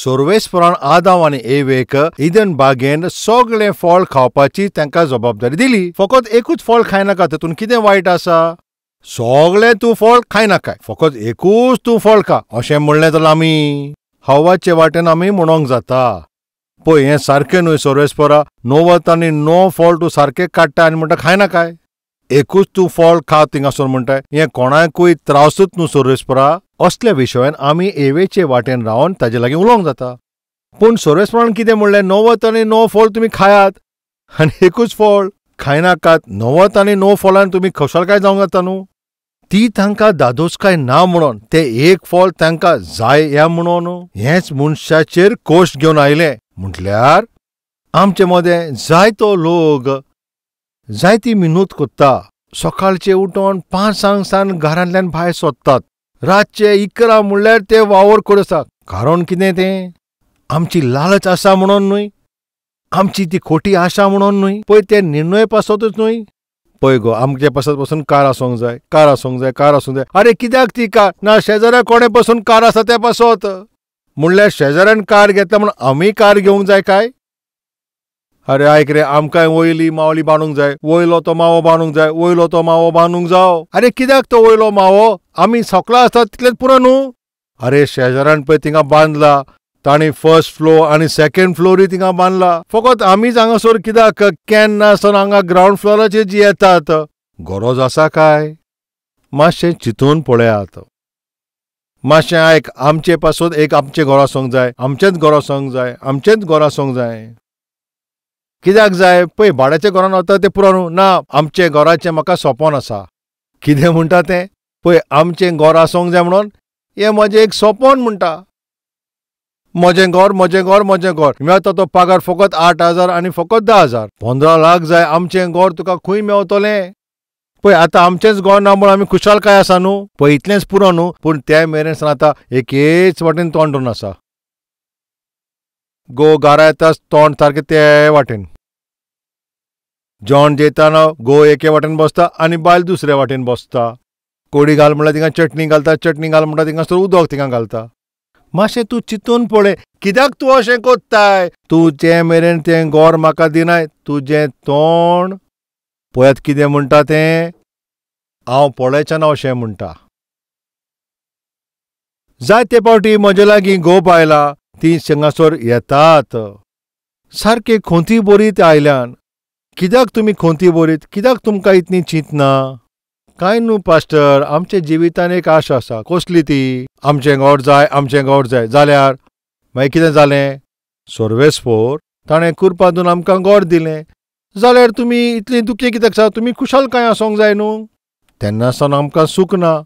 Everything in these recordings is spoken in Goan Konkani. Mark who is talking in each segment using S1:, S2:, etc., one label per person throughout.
S1: सोर्वेस्परान आदांव आनी एवेक इदन बागेन सगळें फळ खावपाची तांकां जबाबदारी दिली. फकत एकूच फळ खायनाका, तातूंत कितें वायट आसा? सगळें तूं फळ खायनाकाय, फकत एकूच तूं फळ खा अशें म्हणलें जाल्यार आमी हवाचे वाटेन आमी म्हणोंक जाता. पळय हें सारकें न्हय सोर्वेस्परा, 99 आनी 9 फळ तूं सारकें काडटा आनी म्हणटा खायनाकाय, एकूच तूं फळ खा थिंगासर म्हणटाय. हें कोणाकूय त्रासूच न्हू सोर्वेस्परा. असल्या विशयान आमी एवेचे वाटेन रावन ताजे लागीं उलोवंक जाता. पूण सोर्वेस्परान कितें म्हणलें? 99 आनी 9 फळ तुमी खायात आनी एकूच फळ खायनाकात. 99 आनी 9 फळान तुमी खुशालकाय जावंक जाता न्हू. ती तांकां दादोसकाय ना म्हणून ते एक फळ तांकां जाय ह्या म्हणून हेंच मनशाचेर कोश घेवन आयलें. म्हटल्यार आमचे मदें जायतो लोक जायती मिनूत कोत्ता. सकाळचे उठोन 5 सान घरांतल्यान भायर सोदतात, रातचे 11 म्हणल्यार ते वावर करून आसा. कारण कितें तें? आमची लालच आसा म्हणून न्हय, आमची ती खोटी आशा म्हणून न्हय, पळय ते निर्णय पासतूच न्हय. पळय गो आमचे पासत पसून कार आसूंक जाय, कार आसूंक जाय, कार आसूंक जाय. अरे कित्याक ती कार? ना शेजाऱ्या कोणे पसून कार आसा ते पासत. म्हणल्यार शेजाऱ्यान कार घेतला म्हणून आमी कार घेवंक जाय काय? अरे आयक रे, आमकांय वयली मावली बांदूंक जाय, वयलो तो मावो बांदूंक जाय, वयलो तो मावो बांदूंक जाव. अरे कित्याक तो वयलो मावो? आमी सकला आसतात तितलेंच पुरो न्हू. अरे शेजाऱ्यान पळय थिंगा बांदला, तांणी फर्स्ट फ्लोर आनी सेकंड फ्लोरूय थिंगा बांदला. फकत आमीच हांगासर कित्याक केन्ना आसतना हांगा ग्रावंड फ्लोराचेर जी येतात. गरज आसा काय? मातशें चिंतून पळयात. मातशें आयक, आमचे पासून एक आमचें घर आसूंक जाय, आमचेंच घर आसूंक जाय, आमचेंच घर आसूंक जाय. कित्याक जाय? पळय भाड्याच्या घरान वता तें पुरो न्हू. ना, आमचें घराचें म्हाका सपन आसा. कितें म्हणटा तें? पळय आमचें घर आसूंक जाय म्हणून हें म्हजें एक सपन म्हणटा. म्हजें घर, म्हजें घर, म्हजें घर. मेळटा तो पगार फकत 8,000 आनी फकत 10,000. 15 लाख जाय. आमचें घर तुका खंय मेवतलें? पळय आतां आमचेंच घर ना म्हणून आमी खुशालकाय आसा न्हू. पळय इतलेंच पुरो न्हू, पूण ते मेरेन आतां एकेच वाटेन तोंड धरून आसा. गो घरा येताच तोंड सारकें ते वाटेन. जेवण जेयताना गो एके वाटेन बसता आनी बायल दुसरे वाटेन बसता. कोडी घाल म्हणल्यार थिंगा चटणी घालता, चटणी घाल म्हणटा थिंगासर उदक थिंगा घालता. मातशें तूं चिंतून पळय, कित्याक तूं अशें कोत्ताय? तूं जे मेरेन तें गोर म्हाका दिनाय, तुजें तोंड पळयात कितें म्हणटा तें हांव पळयचें ना अशें म्हणटा. जायते फावटी म्हजे लागीं घोव बायलां ती हांगासर येतात, सारकी खोंती बरीत आयल्यान. कित्याक तुमी खोंती बरीत? कित्याक तुमकां इतली चिंतना? कांय न्हू पास्टर, आमच्या जिवितान एक आशा आसा. कसली ती? आमचें घर जाय, आमचें घर जाय. जाल्यार मागीर कितें जालें? सोर्वेस्पोर ताणें कुरपा दिवन आमकां घर दिलें. जाल्यार तुमी इतलीं दुखी कित्याक आसा? तुमी खुशालकाय आसूंक जाय न्हू. तेन्ना सावन आमकां सूख ना.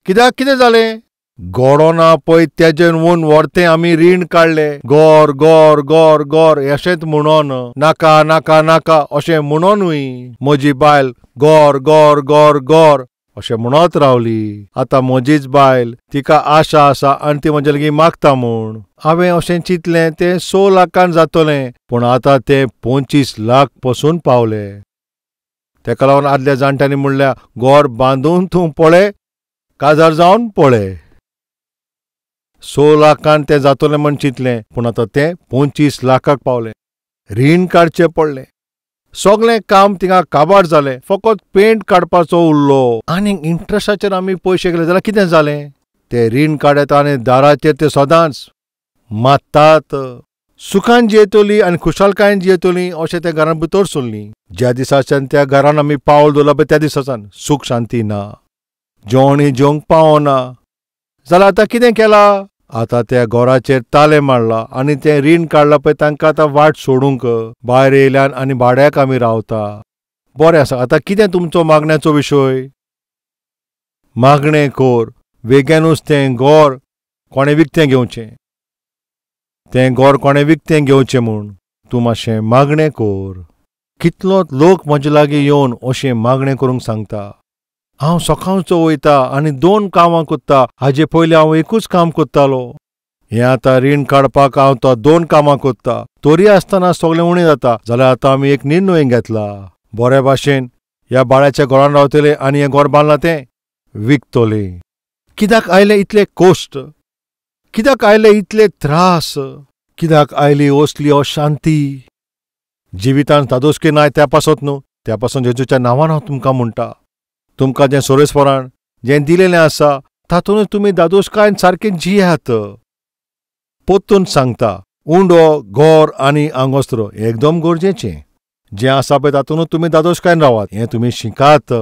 S1: कित्याक कितें जालें? गोडो ना पळय तेजेन वोन व्हरतें आमी रीण काडलें. गोर गोर गोर गोर अशेंच म्हणोन, नाका नाका नाका अशें म्हणोनूय म्हजी बायल गोर गोर गोर गोर अशें म्हणत रावली. आतां म्हजीच बायल, तिका आशा आसा आनी ती म्हजे लागीं मागता म्हूण. हांवें अशें चिंतलें तें 6 लाखान जातलें, पूण आतां तें 25 लाख पसून पावलें. तेका लागून आदल्या जाणट्यांनी म्हणल्यार गोर बांदून तूं पळय, काजार जावन पळय. 6 लाखान तें जातलें म्हण चिंतलें, पूण आतां तें 25 लाखाक पावलें. रीण काडचें पडलें. सगळें काम थिंगा काबार जालें, फकत पेंट काडपाचो उरलो. आनी इंट्रस्टाचेर आमी पयशे गेले जाल्यार कितें जालें? ते रीण काडटा आनी दाराचेर ते सदांच मात्तात. सुखान जियेतली आनी खुशालकायेन जियेतली अशें त्या घरान भितर सरलीं. ज्या दिसाच्यान त्या घरान आमी पावल दवरलां पळय त्या दिसाच्यान सूख शांती ना, जेवणूय जेवंक पावना. जाल्यार आतां कितें केलां? आतां त्या घराचेर तालें मारलां आनी तें रीण काडलां पळय तांकां आतां वाट सोडूंक भायर येयल्यान आनी भाड्याक आमी रावता. बरें आसा, आतां कितें तुमचो मागण्याचो विशय? मागणें कर, वेग्यानूच तें घर कोणें विकतें घेवचें, तें घर कोणें विकतें घेवचें म्हूण तूं मातशें मागणें कर. कितलो लोक म्हजे लागीं येवन अशें मागणें करूंक सांगता. हांव सकाळचो वयता आनी 2 कामां कोत्ता. हाजे पयलीं हांव एकूच काम कोत्तालो. हें आतां रीण काडपाक हांव तो 2 कामां कोत्ता, तरी आसतना सगळें उणें जाता. जाल्यार आतां आमी एक निर्णय घेतला, बरे भाशेन ह्या बाळ्याच्या घरान रावतले आनी हें घर बांदलां तें विकतले. कित्याक आयले इतले कोश्ट? कित्याक आयले इतले त्रास? कित्याक आयली असली अशांती? जिवितान धादोसकी नाय त्या पासत न्हू, त्या पासून जेजूच्या नांवान हांव तुमकां म्हणटा, तुमकां जें सोरेस्वरान जें दिलेलें आसा तातूंतच तुमी धादोसकायेन सारकें जियात. पोत्तून सांगता, उंडो, गोर आनी आंगोस्त्र एकदम गरजेचें. जें आसा पळय तातूंतच तुमी धादोसकायेन रावात, हें तुमी शिकात.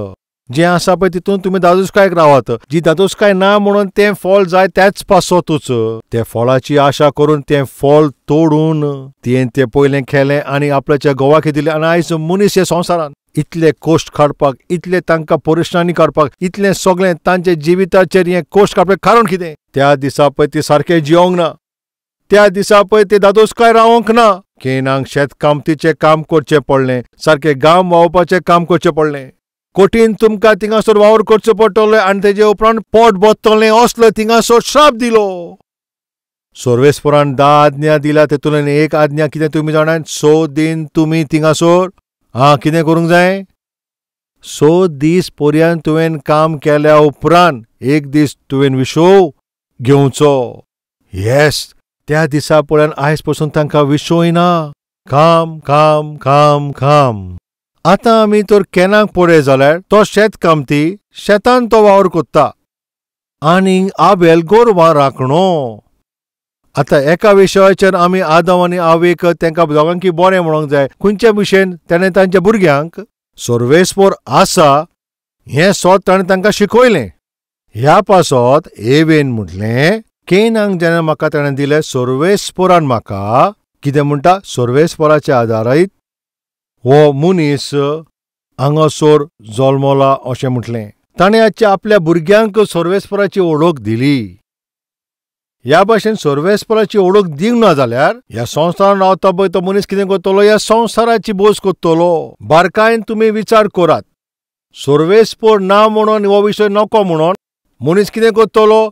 S1: जें आसा पळय तितून तुमी धादोसकायेक रावात. जी धादोसकाय ना म्हणून तें फळ जाय त्याच पासतूच ते फळाची आशा करून तें फळ तोडून तियें तें पयलें खेलें आनी आपल्याच्या घोवाक दिलें. आनी आयज मनीस हे संवसारान इतले कोश्ट काडपाक, इतले तांकां परेशानी काडपाक, इतलें सगळें तांच्या जिविताचेर हें कोश्ट काडपाक कारण कितें? त्या दिसा पळय ती सारकें जियोंक ना, त्या दिसा पळय ते धादोसकाय रावंक ना. केनांक शेतकामतीचें काम करचें पडलें, सारकें गांव व्हांवपाचें काम करचें पडलें, कठीण तुमकां थिंगासर वावर करचो पडटलो आनी तेजे उपरांत पोट भरतलें असलो थिंगासर श्राप दिलो. सर्वेस्परान 10 आज्ञा दिल्या, तेतूंतल्यान एक आज्ञा कितें तुमी जाणात? 6 दीन तुमी थिंगासर आं कितें करूंक जाय? 6 दीस पर्यंत तुवें काम केल्या उपरांत एक दीस तुवें विशोव घेवचो. येस, त्या दिसा पळोवन आयज पसून तांकां विशोय ना. काम काम काम काम. आतां आमी तर केनाक पळय जाल्यार तो शेतकामती शेतान तो वावर कोत्ता आनी आबेल गोरवां राखणो. आतां एका विशयाचेर आमी आदम आनी आवेक तांकां दोगांकी बरें म्हणूंक जाय. खंयच्या भशेन ताणें तांच्या भुरग्यांक सर्वेस्पर आसा हें सोद ताणें तांकां शिकयलें. ह्या पासत एवेन म्हटलें, केनाक जेन्ना म्हाका ताणें दिलें सर्वेस्परान म्हाका कितें म्हणटा, सर्वेस्पराच्या आदारीत हो मनीस हांगासर जल्मला अशें म्हटलें. ताणें आजच्या आपल्या भुरग्यांक सर्वेस्पराची वळख दिली. ह्या भाशेन सर्वेस्पराची वळख दिवंक ना जाल्यार ह्या संवसारान रावता पळय तो मनीस कितें करतलो? ह्या संवसाराची बोस करतलो. बारकायेन तुमी विचार करात. सर्वेस्पर ना म्हणून हो विशय नको म्हणून मनीस कितें करतलो?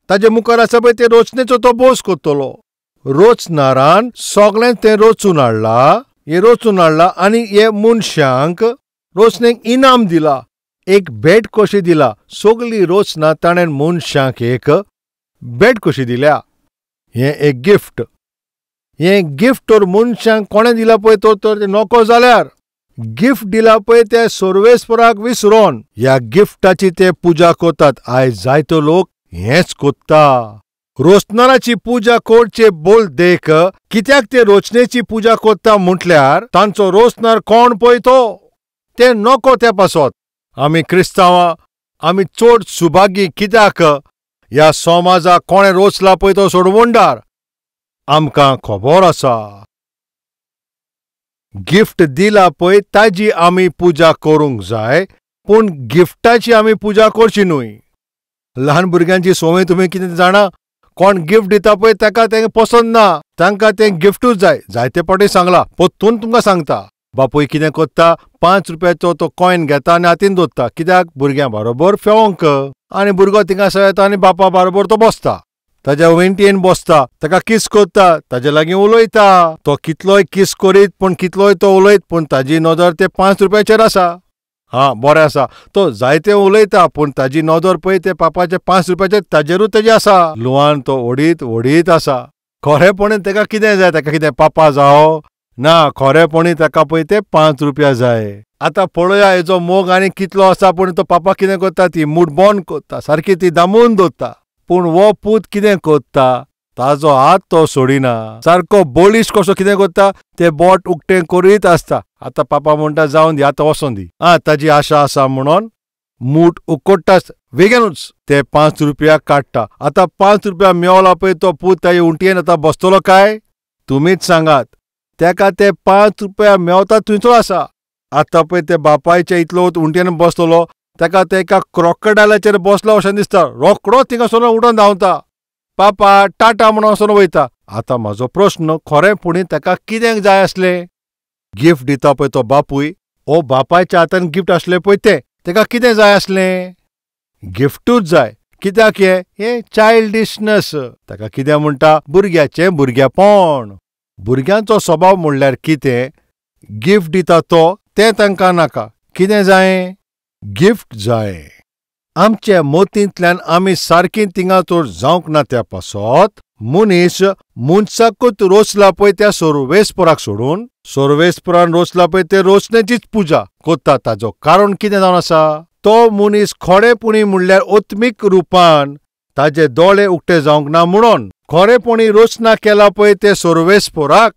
S1: ताजे मुखार आसा पळय ते रोचनेचो तो बोस करतलो. रोचनारान सगळें तें रचून हाडला, हे रचून हाडला आनी हे मनशांक रोचनेक इनाम दिला, एक भेट कशी दिला. सगली रचना ताणें मनशांक एक भेट कशी दिल्या. हें एक गिफ्ट. हें गिफ्ट तर मनशांक कोणें दिला पळय तो तर नको जाल्यार गिफ्ट दिला पळय ते सर्वेस्पराक विसरोन ह्या गिफ्टाची ते पुजा करतात. आयज जायतो लोक हेंच कोत्ता. रोचनाराची पुजा करचे बोल देख कित्याक ते रोचनेची पुजा करता म्हटल्यार तांचो रोचनार कोण पळय तो ते नको त्या पासत. आमी क्रिस्तांवां आमी चड सुभागी कित्याक ह्या समाजाक कोणें रोचला पळय तो सोडवणदार आमकां खबर आसा. गिफ्ट दिला पळय ताजी आमी पुजा करूंक जाय, पूण गिफ्टाची आमी पुजा करची न्हय. ल्हान भुरग्यांची संवय तुमी कितें जाणा, कोण गिफ्ट दिता पळय ताका तें पसंत ना, तांकां तें गिफ्टूच जाय. जायते फावटी सांगलां, परतून तुमकां सांगता. बापूय कितें करता, 5 रुपयाचो तो कॉयन घेता आनी हातीन दवरता. कित्याक? भुरग्यां बरोबर फेवंक. आनी भुरगो थिंगासर येता आनी बापा बरोबर तो बसता, ताज्या वेंटयेन बसता, ताका किस करता, ताजे लागीं उलयता. तो कितलोय किस करीत पूण कितलोय तो उलयत पूण ताजी नदर ते 5 रुपयाचेर आसा. हां बरें आसा, तो जायते उलयता पूण ताजी नदर पळय ते पापाचे 5 रुपयाचेर ताजेरूच तेजी आसा. लुवान तो ओडीत ओडीत आसा. खरेपणी ताका कितें जाय? ताका कितें पापा जावो ना, खरेपणी ताका पळय ते 5 रुपया जाय. आतां पळोवया हेजो मोग आनी कितलो आसा. पूण तो पापा कितें करता, ती मूठ बंद करता, सारकी ती दामून दवरता. पूण हो पूत कितें करता, ताजो हात तो सोडिना, सारको बळीश कसो कितें करता, ते बोट उक्तें करीत आसता. आतां पापा म्हणटा जावन दी, आतां वचोन दी, आं ताजी आशा आसा म्हणून मूठ उकडटाच वेगेनूच ते 5 रुपया काडटा. आतां 5 रुपया मेवला पळय तो पूत ताजे उंटयेन आतां बसतलो काय? तुमीच सांगात. तेका ते 5 रुपया मेवता थंयचो आसा. आतां पळय ते बापायच्या इतलो उंटयेन बसतलो, ताका ते एका क्रोकडायलाचेर बसलो अशें दिसता. रोकडो थिंगासर उठोन धांवता, पापा टाटा म्हणून वचोन वयता. आतां म्हाजो प्रस्न, खरेंपणी ताका कितें जाय आसलें? गिफ्ट दिता पळय तो बापूय, ओ बापायच्या हातान गिफ्ट आसलें पळय तें, ताका कितें जाय आसलें? गिफ्टूच जाय. कित्याक? हें हें चायल्डिशनस. ताका कितें म्हणटा, भुरग्याचें भुरगेपण. भुरग्यांचो स्वभाव म्हणल्यार कितें, गिफ्ट दिता तो तें तांकां नाका. कितें जाय? गिफ्ट जाय. आमच्या मोतींतल्यान आमी सारकी थिंगा तर जावंक ना त्या पासत मनीस मनशाकूच रोसला पळय त्या सोर्वेस्पराक सोडून सोर्वेस्परान रोसला पळय ते रोसण्याचीच पुजा कोत्ता. ताजो कारण कितें जावन आसा, तो मनीस खरेपणी म्हणल्यार आत्मीक रुपान ताजे दोळे उक्ते जावंक ना म्हणून खरेपणी रोसना केला पळय ते सोर्वेस्पराक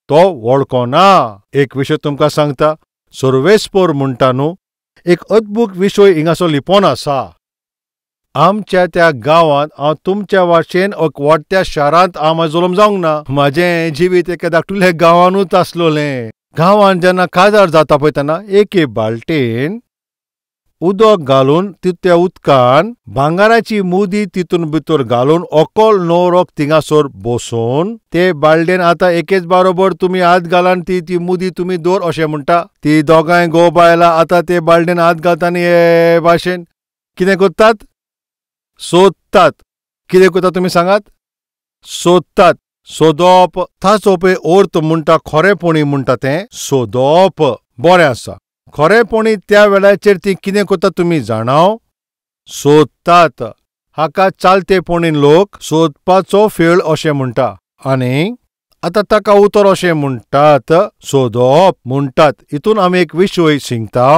S1: तो वळखना. एक विशय तुमकां सांगता, सोर्वेस्पर म्हणटा न्हू, एक अद्भुत विशय हिंगासो लिपोन आसा. आमच्या त्या गांवांत हांव तुमच्या वाशेन एक वाडट्या शारांत हांव म्हाजो जल्म जावंक ना. म्हाजें जिवीत एका धाकटुल्या गांवानूच आसलोलें. गांवांत जेन्ना काजार जाता पळय तेन्ना एके बालटेन उदक घालून त्या उदकान भांगराची मुदी तितून भितर घालून ओकल न्हवरोक थिंगासर बसोवन ते बालडेन आतां एकेच बारोबर तुमी हात घालान ती ती मुदी तुमी दवर अशें म्हणटा. ती दोगांय घोव बायलां आतां ते बालडेन हात घालता आनी हे भाशेन कितें करतात, सोदतात. कितें करता तुमी सांगात, सोदतात. सोदप ताचो पळय अर्थ म्हणटा, खरेपणी म्हणटा तें सोदप. बरें आसा, खरेपणी त्या वेळाचेर ती कितें करता तुमी जाणाव, सोदतात. हाका चालतेपणी लोक सोदपाचो फेळ अशें म्हणटा आनी आतां ताका उतर अशें म्हणटात, सोदप म्हणटात. हितून आमी एक विशय शिकता,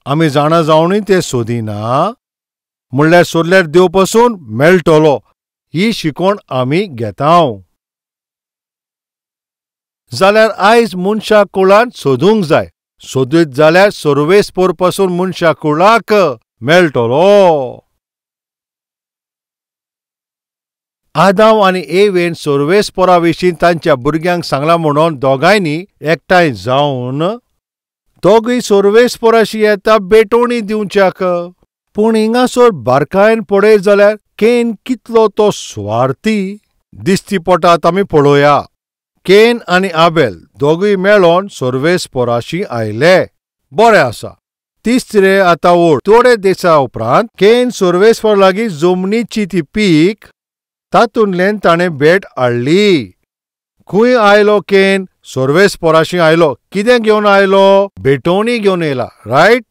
S1: आमी जाणा जावनूय तें सोदिना, म्हणल्यार सोदल्यार देव पसून मेळटलो ही शिकवण आमी घेता. जाल्यार आयज मनशा कुळान सोदूंक जाय, सोदीत जाल्यार सोर्वेस्पर पासून मनशा कुळाक मेळटलो. आदाम आनी एवेन सोर्वेस्परा विशीं तांच्या भुरग्यांक सांगलां म्हणून दोगांयनी एकठांय जावन दोगूय सोर्वेस्पराशी येता भेटवणी दिवच्याक. पूण हिंगासर बारकायेन पळयत जाल्यार केन कितलो तो स्वार्थी दिसती पडटा आमी पळोवया. केन आनी आबेल दोगूय मेळोन सोर्वेस्पराशी आयले. बरें आसा, तिसरे आतां ओड थोडे दिसा उपरांत केन सोर्वेस्पर लागीं जमनीची ती पीक तातूंतल्यान ताणें भेट हाडली. खंय आयलो केन? सोर्वेस्पराशी आयलो. कितें घेवन आयलो? भेटवणी घेवन येयला. रायट,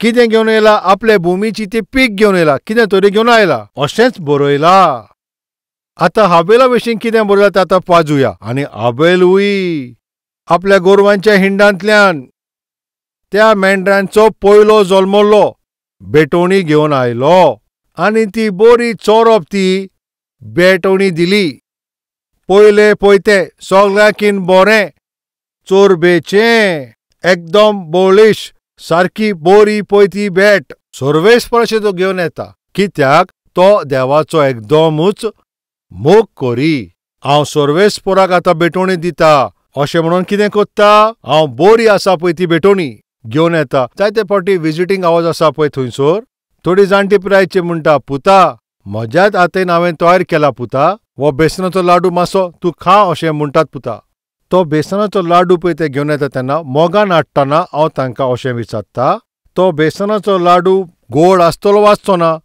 S1: कितें घेवन येयला? आपले भुमीची ती पीक घेवन येयला, कितें तरी घेवन आयला अशेंच बरयला. आतां हाबेला विशीं कितें बरयलां तें आतां पाजुया. आनी आबेलूय आपल्या गोरवांच्या हिंडांतल्यान त्या मेंढरांचो पयलो जल्मल्लो भेटवणी घेवन आयलो आनी ती बरी चोरप ती भेटवणी दिली. पयले पयते सगळ्यांकीन बरें चोरबेचें एकदम बोळीश सारकी बोरी पयती भेट सोर्वेस्पराशी तो घेवन येता. कित्याक? तो देवाचो एकदमूच मोग करी. हांव सोर्वेस्पराक आतां भेटवणी दिता अशें म्हणून कितें कोत्ता, हांव बोरी आसा पळय ती भेटवणी घेवन येता. जायते फावटी विजिटींग आवाज आसा पळय थंयसर थोडी जाणटी पिरायची म्हणटा, पुता म्हज्याच हातान हांवें तयार केला पुता, हो बेसनाचो लाडू मातसो तूं खा अशें म्हणटात पुता. तो बेसनाचो लाडू पळय ते घेवन येता तेन्ना मोगान हाडटना हांव तांकां अशें विचारता, तो बेसनाचो लाडू गोड आसतलो वाचचो ना?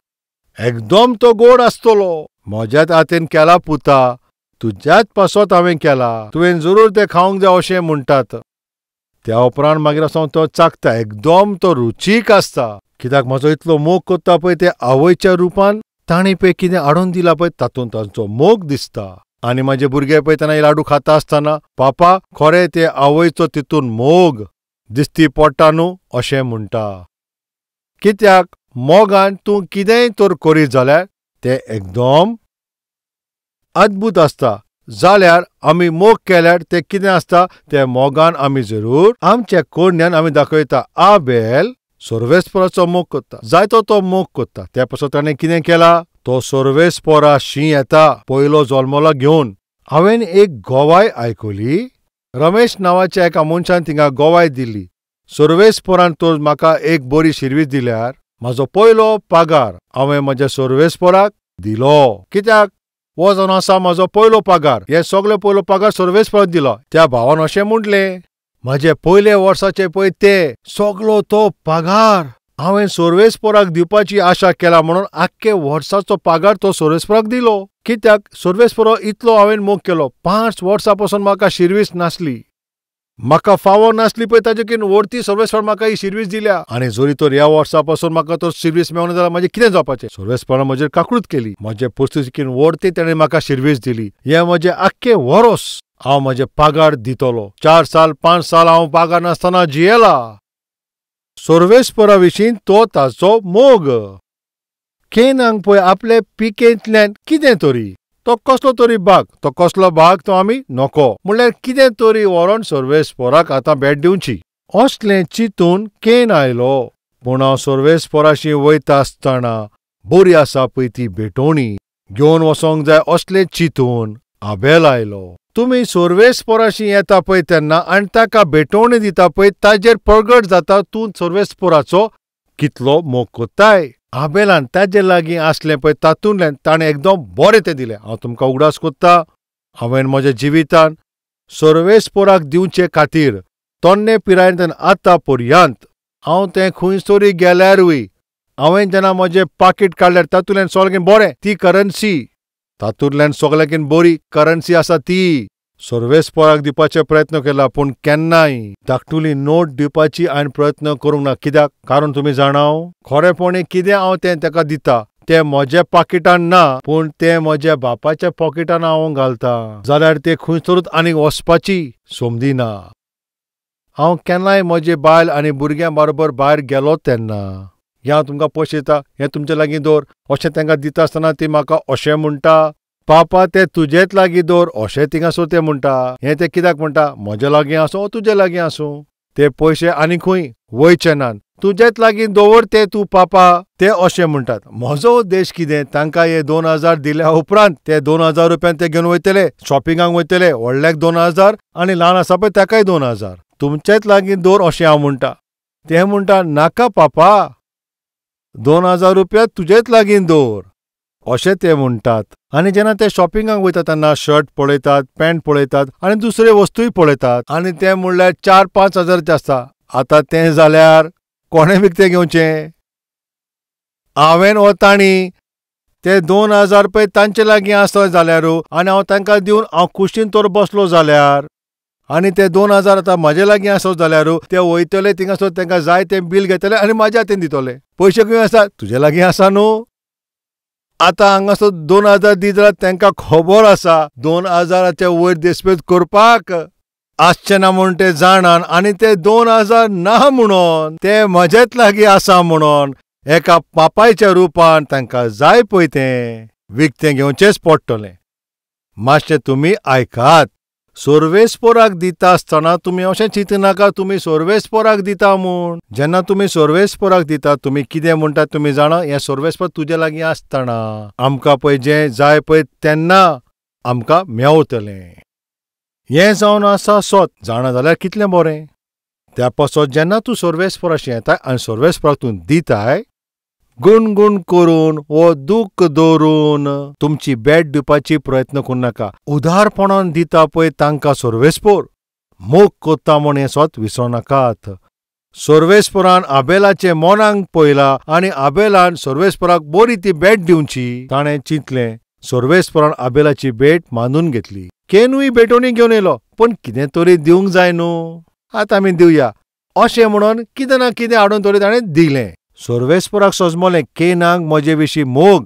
S1: एकदम तो गोड आसतलो. म्हज्याच हातान केला पुता, तुज्याच पासत हांवें केला, तुवें जरूर तें खावंक जाय अशें म्हणटात. त्या उपरांत मागीर असो तो चाखता, एकदम तो रुचीक आसता. कित्याक म्हजो इतलो मोग करता पळय ते आवयच्या रुपान ताणें पळय कितें हाडून दिलां पळय तातूंत तांचो मोग दिसता. आनी म्हाजे भुरगे पळय तेन्ना लाडू खाता आसतना पापा खरें ते आवयचो तितून मोग दिसती पडटा न्हू अशें म्हणटा. कित्याक मोगान तूं कितेंय तर करीत जाल्यार तें एकदम अद्भुत आसता. जाल्यार आमी मोग केल्यार तें कितें आसता, तें मोगान आमी जरूर आमच्या कोडण्यान आमी दाखयता. आबेल सोर्वेस्पराचो मोग करता, जायतो तो मोग करता. त्या पासत ताणें कितें केला, तो सोर्वेस्पराशी येता पयलो जल्मलो घेवन. हांवें एक गोवाय आयकली, रमेश नांवाच्या एका मनशान थिंगा गोवाय दिली, सोर्वेस्परान तर म्हाका एक बरी शिरवीस दिल्यार म्हाजो पयलो पगार हांवें म्हज्या सोर्वेस्पराक दिलो. कित्याक? हो जावन आसा म्हाजो पयलो पगार, हे सगळे पयलो पगार सोर्वेस्पराक दिलो. त्या भावान अशें म्हटलें, म्हाजे पयले वर्साचे पळय ते सगलो तो पगार हांवें सोर्वेस्पराक दिवपाची आशा केला म्हणून आख्खे वर्साचो पगार तो सोर्वेस्पराक दिलो. कित्याक? सोर्वेस्परा इतलो हांवें मोग केलो, 5 वर्सां पसून म्हाका शिरवीस नासली. म्हाका फावो नासली पळय ताजे वरती सर्वेस्पर म्हाका ही शिरवीस दिल्या. आनी जरी तर ह्या वर्सा पासून म्हाका तो शिरवीस मेळना जाल्यार म्हाजें कितें जावपाचें? सर्वेस्परान म्हजेर काकूळट केली, म्हजे परिस्थितीन वरती ताणें म्हाका शिरवीस दिली. हें म्हजें आख्खें वरोस. हांव म्हजें पागार दितलो. 4 साल 5 साल हांव पागार नासतना जियेला. सर्वेस्परा विशीं तो ताचो मोग. केनांक पळय आपले पिकेंतल्यान कितें तरी, तो कसलो तरी भाग, तो कसलो भाग तो आमी नको, म्हणल्यार कितें तरी व्हरोन सर्वेस्पराक आतां भेट दिवची असलें चिंतून केन आयलो. पूण हांव सर्वेस्पराशी वयता आसतना बरी आसा पळय ती भेटवणी घेवन वचोंक जाय असलें चिंतून आबेल आयलो. तुमी सर्वेस्पराशी येता पळय तेन्ना आनी ताका भेटवणी दिता पळय ताजेर प्रगट जाता तूं सर्वेस्पराचो कितलो मोग कोत्ताय. आबेलान ताजे लागीं आसलें पळय तातूंतल्यान ताणें एकदम बरें तें दिलें. हांव तुमकां उगडास कोत्ता, हांवें म्हज्या जिवितान सर्वेस्पराक दिवचे खातीर तन्ने पिरायेंतल्यान आतां पर्यंत हांव तें खंय तरी गेल्यारूय हांवें जेन्ना म्हजें पाकीट काडल्यार तातूंतल्यान सगळें बरें ती करन्सी, तातूंतल्यान सगळ्याकीन बरी करन्सी आसा ती सर्वेस्पराक दिवपाचे प्रयत्न केला. पूण केन्नाय धाकटुली नोट दिवपाची हांवें प्रयत्न करूंक ना. कित्याक? कारण तुमी जाणाव खरेपणी कितें हांव तें ताका दिता तें म्हज्या पाकिटान ना, पूण तें म्हज्या बापाच्या पॉकेटान हांव घालता जाल्यार तें खंयसरूच आनीक वचपाची समदी ना. हांव केन्नाय म्हजे बायल आनी भुरग्यां बरोबर भायर गेलो तेन्ना हें हांव तुमकां पयशे दिता, हें तुमचे लागीं दवर अशें तांकां दिता आसतना ती म्हाका अशें म्हणटा, पापा ते तुजेच लागीं दवर अशें थिंगासर ते म्हणटा. हें ते कित्याक म्हणटा? म्हजे लागीं आसूं तुजे लागीं आसूं, ते पयशे आनी खंय वयचे नात, तुजेच लागीं दवर ते तूं पापा, ते अशें म्हणटात. म्हजो उद्देश कितें? तांकां हे 2000 दिल्या उपरांत ते 2000 रुपयान ते घेवन वयतले, शॉपिंगाक वयतले, व्हडल्याक 2000 आनी ल्हान आसा पळय ताकाय 2000, तुमचेच लागीं दवर अशें हांव म्हणटा. ते म्हणटा नाका पापा, 2000 रुपया तुजेच लागीं दवर अशें ते म्हणटात. आनी जेन्ना ते शॉपिंगाक वयता तेन्ना शर्ट पळयतात, पॅन्ट पळयतात आनी दुसरे वस्तूय पळयतात आनी ते म्हणल्यार 4-5 हजाराचें आसता. आतां तें जाल्यार कोणें विकतें घेवचें? हांवें वो तांणी? ते 2000 पळय तांचे लागीं आसत जाल्यार आनी हांव तांकां दिवन हांव खुशीन तर बसलो जाल्यार, आनी ते 2000 आतां म्हजे लागीं आसत जाल्यार ते वयतले थिंगासर तांकां जाय तें बील घेतले आनी म्हाज्या हातीन दितले. पयशे खंय आसा? तुजे लागीं आसा न्हू. आतां हांगासर 2000 दी जाल्यार तांकां खबर आसा 2000च्या वयर देस्पेज करपाक आसचें ना म्हूण ते जाणान, आनी ते 2000 ना म्हणून ते म्हजेच लागीं आसा म्हणून एका पापायच्या रुपान तांकां जाय पळय तें विकतें घेवचेंच पडटलें. मातशें तुमी आयकात, सर्वेस्पराक दिता आसतना तुमी अशें चिंतनाका तुमी सर्वेस्पराक दिता म्हूण. जेन्ना तुमी सर्वेस्पराक दिता तुमी कितें म्हणटात तुमी जाणा? हें सर्वेस्पर तुजे लागीं आसतना आमकां पळय जें जाय पळय तेन्ना आमकां मेवतलें. हें जावन आसा सोत जाणा जाल्यार कितलें बरें. त्या पासत जेन्ना तूं सर्वेस्पराशी येताय आनी सर्वेस्पराक तूं दिताय गुणगुण करून वो दूख दवरून तुमची भेट दिवपाची प्रयत्न करूं नाका. उदारपणान दिता पळय तांकां सर्वेस्पर मोग कोत्ता म्हूण हें सोत विसरूं नाकात. सर्वेस्परान आबेलाचे मनाक पळयला आनी आबेलान सर्वेस्पराक बरी ती भेट दिवची ताणें चिंतलें. सर्वेस्परान आबेलाची भेट मानून घेतली. केनूय भेटवणी घेवन येयलो, पूण कितें तरी दिवंक जाय न्हू, आतां आमी दिवया अशें म्हणून कितें ना कितें हाडून तरी ताणें दिलें. सर्वेस्पराक सजमलें केनाक म्हजे विशीं मोग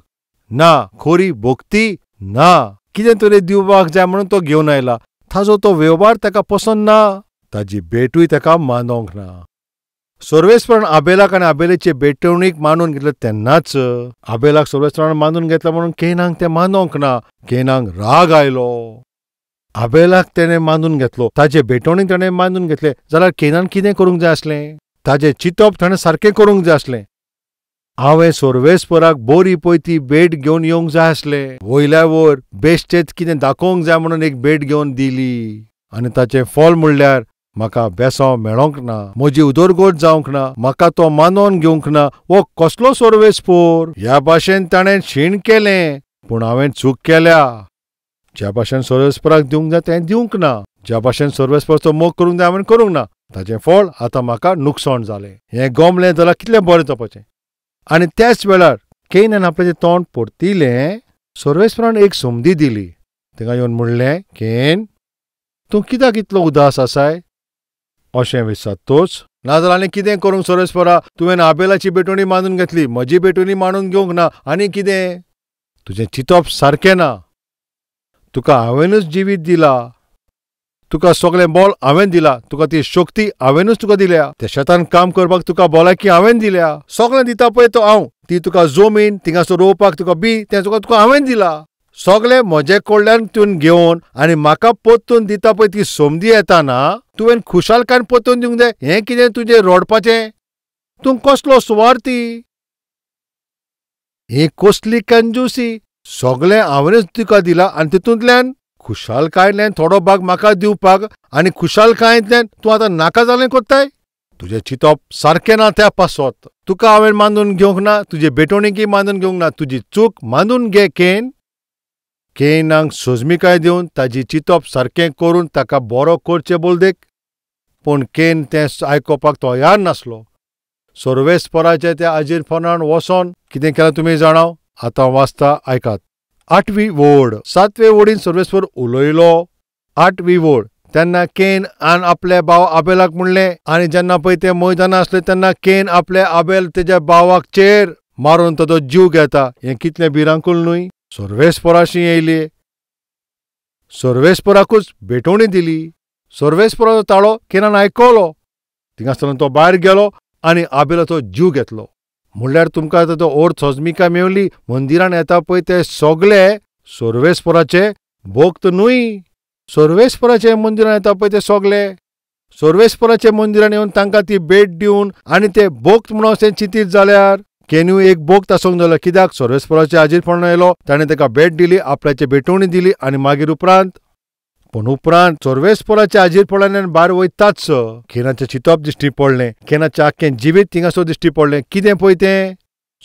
S1: ना, खरी भक्ती ना, कितें तरी दिवपाक जाय म्हणून तो घेवन आयला. ताजो तो वेव्हार ताका पसंत ना, ताजी भेटूय ताका मानोंक ना. सर्वेस्परान आबेलाक आनी आबेलाचे भेटवणीक मानून घेतलें तेन्नाच आबेलाक सर्वेस्परान मानून घेतला म्हणून केनाक तें मानोंक ना. केनाक राग आयलो. आबेलाक तेणें मानून घेतलो, ताजे भेटवणीक ताणें मानून घेतलें जाल्यार केनान कितें करूंक जाय आसलें? ताजें चिंतप ताणें सारकें करूंक जाय आसलें. हांवें सर्वेस्पराक बरी पळय ती भेट घेवन येवंक जाय आसलें. वयल्या वयर बेश्टेच कितें दाखोवंक जाय म्हणून एक भेट घेवन दिली आनी ताचें फल म्हणल्यार म्हाका बेसांव मेळोंक ना, म्हजी उदरगत जावंक ना, म्हाका तो मानोन घेवंक ना. हो कसलो सर्वेस्पोर? ह्या भाशेन ताणें शीण केलें, पूण हांवें चूक केल्या. ज्या भाशेन सर्वेस्पराक दिवंक जाय तें दिवंक ना, ज्या भाशेन सर्वेस्पराचो मोग करूंक जाय हांवें करूंक ना, ताचें फळ आतां म्हाका नुकसाण जालें. हें गमलें जाल्यार कितलें बरें जावपाचें. आनी त्याच वेळार केनान आपलें तोंड परतिलें. सर्वेस्परान एक संदी दिली. ताका येवन म्हणलें, केन, तूं कित्याक इतलो उदास आसाय? अशें विचारतोच नाजाल्यार आनी कितें करूंक सर्वेस्परा? तुवें आबेलाची भेटवणी मानून घेतली, म्हजी भेटवणी मानून घेवंक ना. आनी कितें? तुजें चिंतप सारकें ना. तुका हांवेंनूच जिवीत दिला, तुका सगळें बळ हांवें दिला, तुका ती शक्ती हांवेंनूच तुका दिल्या, त्या शेतान काम करपाक तुका भलायकी हांवें दिल्या, सगळें दिता पळय तो हांव, ती तुका जमीन थिंगासर रोवपाक तुका बी तें तुका तुका हांवें दिला, सगळें म्हजे कडल्यान तुवें घेवन आनी म्हाका परतून दिता पळय ती समदी येता ना, तुवें खुशालकायेन परतून दिवंक जाय. हें कितें तुजें रडपाचें? तूं कसलो सुवार्थी, ही कसली कंजूसी? सगळें हांवेंच तुका दिलां आनी तितूंतल्यान खुशालकायेंतल्यान थोडो भाग म्हाका दिवपाक आनी खुशालकायेंतल्यान तूं आतां नाका जालें कोत्ताय? तुजें चिंतप सारकें ना त्या पासत. तुका हांवें मानून घेवंक ना, तुजे भेटवणीकय मानून घेवंक ना, तुजी चूक मानून घे. केन केनाक सोजमिकाय दिवन ताजी चिंतप सारकें करून ताका बरो करचें बोलदेक, पूण केन तें आयकुपाक तयार नासलो. सर्वेस्पराच्या त्या आजीरपणान वचोन कितें केलां तुमी जाणाव? आतां वाचता आयकात. 8वी ओळ, 7वे ओळीन सर्वेस्पर उलयलो. 8वी ओळ, तेन्ना केन आन आपल्या भाव आबेलाक म्हणलें, आनी जेन्ना पळय ते मैदाना आसले तेन्ना केन आपल्या आबेल तेज्या भावाक चेर मारून ताजो जीव घेता. हें कितलें भिरांकूळ न्हय? सर्वेस्पराशी येयली, सर्वेस्पराकूच भेटवणी दिली, सर्वेस्पराचो ताळो केनान आयकलो, थिंगासरल्यान तो भायर गेलो आनी आबेलाचो जीव घेतलो. म्हणल्यार तुमकां ताचो अर्थ सजमिकाय मेवली. मंदिरान येता पळय ते सगळे सर्वेस्पराचे भक्त न्हय, सर्वेस्पराचे मंदिरान येता पळय ते सगळे सर्वेस्पराचे मंदिरान येवन तांकां ती भेट दिवन आनी ते भक्त म्हणून अशें चिंतीत जाल्यार केन्यू एक भक्त आसूंक जालो. कित्याक? सर्वेस्पराचे हाजीरपणान येयलो, ताणें ताका भेट दिली, आपल्याची भेटवणी दिली आनी मागीर उपरांत, पूण उपरांत सर्वेस्पराच्या हाजीरपणान भायर वयताच केनाचें चिंतप दिश्टी पडलें, केनाचें आख्खें जिवीत थिंगासर दिश्टी पडलें. कितें पळय तें?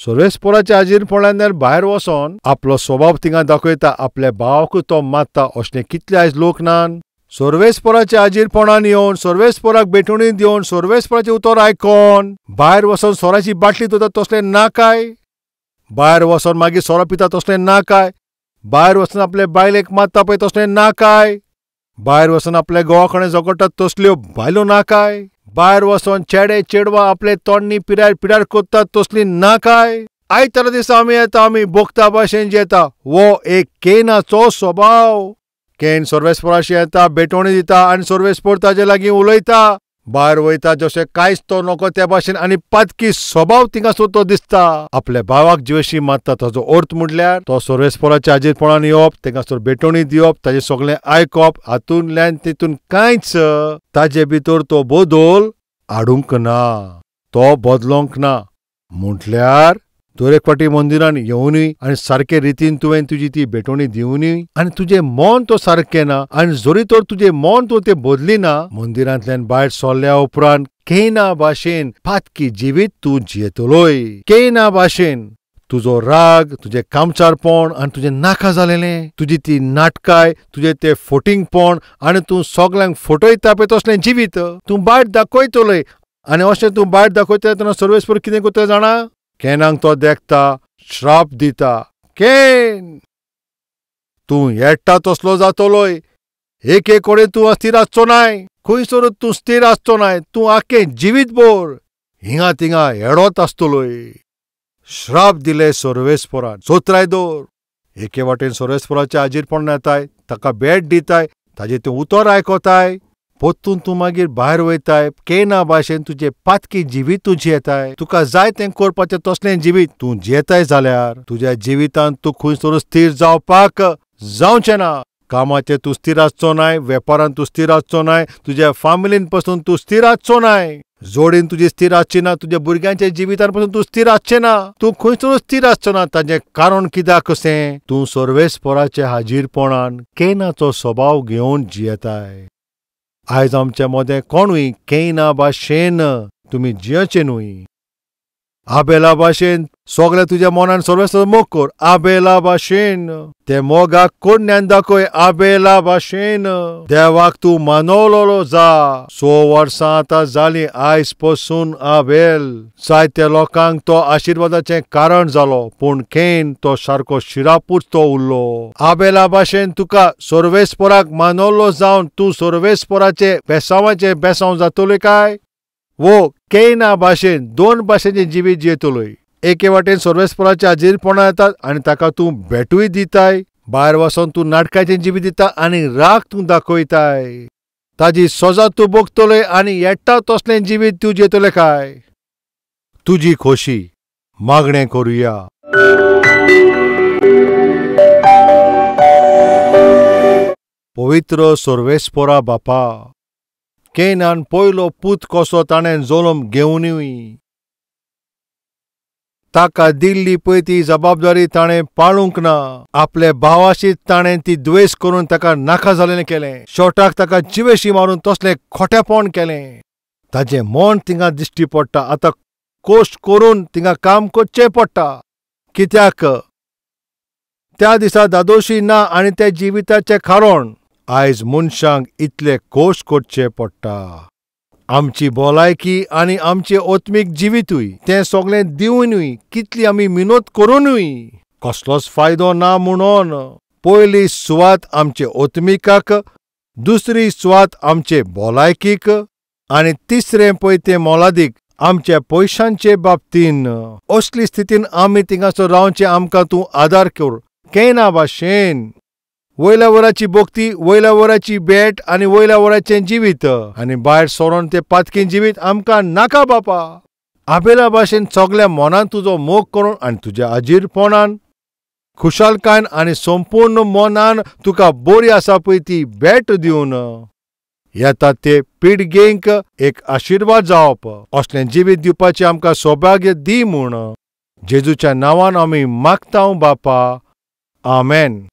S1: सर्वेस्पराच्या हाजीरपणान भायर वचोन आपलो स्वभाव थिंगा दाखयता, आपल्या भावाकूच तो मारता. अशें कितले आयज लोक नान? सर्वेस्पराच्या हाजीरपणान येवन सर्वेस्पराक भेटवणी दिवन सर्वेस्पराचें उतर आयकोन भायर वचोन सोराची बाटली धुता तसलें नाकाय, भायर वचोन मागीर सोरो पिता तसलें नाकाय, भायर वचोन आपले बायलेक मारता पळय तसलें नाकाय, भायर वचोन आपल्या घोवा कडेन झगडटात तसल्यो बायलो नाकाय, भायर वचोन चेडे चेडवां आपले तोंडणी पिरार पिरार करतात तसली नाकाय. आयतारा दिसा आमी येता, आमी भोगता भाशेन जेता. हो एक केनाचो स्वभाव. केन सर्वेस्पराशी येता, भेटवणी दिता आनी सर्वेस्पर ताजे लागीं उलयता, भायर वयता जशें कांयच तो नको त्या भाशेन आनी पातकी स्वभाव थिंगासर तो दिसता. आपल्या भावाक जिवेशी मारता. ताजो अर्थ म्हटल्यार तो सर्वेस्पराच्या हाजीरपणान येवप, थिंगासर भेटवणी दिवप, ताजें सगळें आयकप, हातूंतल्यान तितून कांयच ताजे भितर तो बदल हाडूंक ना, तो बदलोंक ना. म्हटल्यार दर एक फावटी मंदिरान येवनूय आनी सारके रितीन तुवें तुजी ती भेटवणी दिवनूय आनी तुजें मन तो सारकें ना, आनी जरी तर तुजें मन तो तें बदली ना, मंदिरांतल्यान भायर सरल्या उपरांत केना भाशेन पातकी जिवीत तूं जियेतलोय. केना भाशेन तुजो राग, तुजें कामचारपण आनी तुजें नाका जालेलें, तुजी ती नाटकाय, तुजें तें फोटिंगपण आनी तूं सगल्यांक फटयता पळय तसलें जिवीत तूं भायर दाखयतलोय. आनी अशें तूं भायर दाखयतले तेन्ना सर्वेस्पर कितें करतले जाणा? केनाक तो देखता, श्राप दिता, केन तूं येट्टा तसलो जातलोय, एक एक कडेन तूं अस्थिर आसचो नाय, खंयसरूच तूं स्थिर आसचो नाय, तूं आख्खें जिवीत भर हिंगा थिंगा हेडत आसतलोय. श्राप दिले सर्वेस्परान. सोत्राय दवर. एके वाटेन सर्वेस्पराच्या हाजीरपणान येताय, ताका भेट दिताय, ताजें तें उतर आयकताय, परतून तूं मागीर भायर वयताय, केना भाशेन तुजें पातकी जिवीत तूं जियेताय, तुका जाय तें करपाचें तसलें जिवीत तूं जियेताय जाल्यार तुज्या जिवितांत तूं खंयसर स्थिर जावपाक जावचें ना. कामाचेर तूं स्थिर आसचो नाय, वेपारांत तूं स्थिर आसचो नाय, तुज्या फामिलीन पसून तूं स्थिर आसचो नाय, जोडीन तुजी स्थिर आसची ना, तुज्या भुरग्यांच्या जिवितान पसून तूं स्थिर आसचें ना, तूं खंयसर स्थिर आसचो ना. ताजें कारण कित्याक कशें? तूं सर्वेस्पराच्या हाजीरपणान केनाचो स्वभाव घेवन जियेताय. आयज आमच्या मदें कोणूय केना भाशेन तुमी जियेवचें न्हय. आबेला भाशेन सगळें तुज्या मनान सर्वेस्पराचो मोग कर आबेला भाशेन. ते मोगाक कोण्यान दाखय आबेला भाशेन. देवाक तूं मानवलोलो जा. 6 वर्सां आतां जालीं आयज पसून आबेल जायत्या लोकांक तो आशिर्वादाचें कारण जालो, पूण केन तो सारको शिरापूच तो उरलो. आबेला भाशेन तुका सर्वेस्पराक मानवलो जावन तूं सर्वेस्पराचें बेसांवाचें बेसांव जातलें काय? वो केना भाशेन 2 भाशेचें जिवीत जियेतलोय. एके वाटेन सर्वेस्पराच्या हाजीरपणा येतात आनी ताका तूं भेटूय दिताय, भायर वचोन तूं नाटकाचें जिवीत दिता आनी राग तूं दाखयताय. ताजी सजा तूं भोगतलोय आनी येता तसलें जिवीत तूं जियेतलें काय? तुजी खोशी मागणें करुया. पवित्र सर्वेस्परा बापा, केनान पयलो पूत कसो ताणें जल्म घेवनूय ताका दिल्ली पळय ती जबाबदारी ताणें पाळूंक ना. आपले भावाशी ताणें ती द्वेस करून ताका नाका जालें केलें. शेवटाक ताका जिवेशी मारून तसलें खोटेपण केलें. ताजें मन थिंगा दिश्टी पडटा. आतां कश्ट करून थिंगा काम करचें पडटा, कित्याक त्या दिसा दादोशी ना आनी त्या जिविताचें कारण आयज मनशांक इतले कश्ट करचे पडटा. आमची भलायकी आनी आमचें आत्मीक जिवितूय तें सगळें दिवनूय कितली आमी मिनत करुनूय कसलोच फायदो ना. म्हणून पयली सुवात आमचे आत्मिकाक, दुसरी सुवात आमचे भलायकीक आनी तिसरें पळय तें मोलादीक आमच्या पयशांचे बाबतीन. असली स्थितीन आमी थिंगासर रावचें आमकां तूं आदार कर. केना भाशेन वयल्या वराची भक्ती, वयल्या वराची भेट आनी वयल्या वराचें जिवीत आनी भायर सरोन तें पातकी जिवीत आमकां नाका बापा. आबेला भाशेन सगल्या मनान तुजो मोग करून आनी तुज्या हाजीरपणान खुशालकायन आनी संपूर्ण मनान तुका बरी आसा पळय ती भेट दिवन येता ते पिळगेंक एक आशिर्वाद जावप असलें जिवीत दिवपाचें आमकां सौभाग्य दी म्हूण जेजूच्या नांवान आमी मागता बापा. आमेन.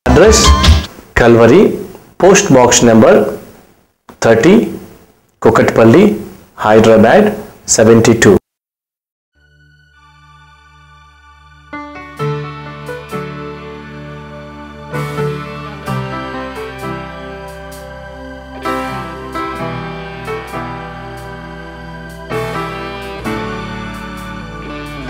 S2: Address: Calvary, Post Box number 30, Kukatpally, Hyderabad 72.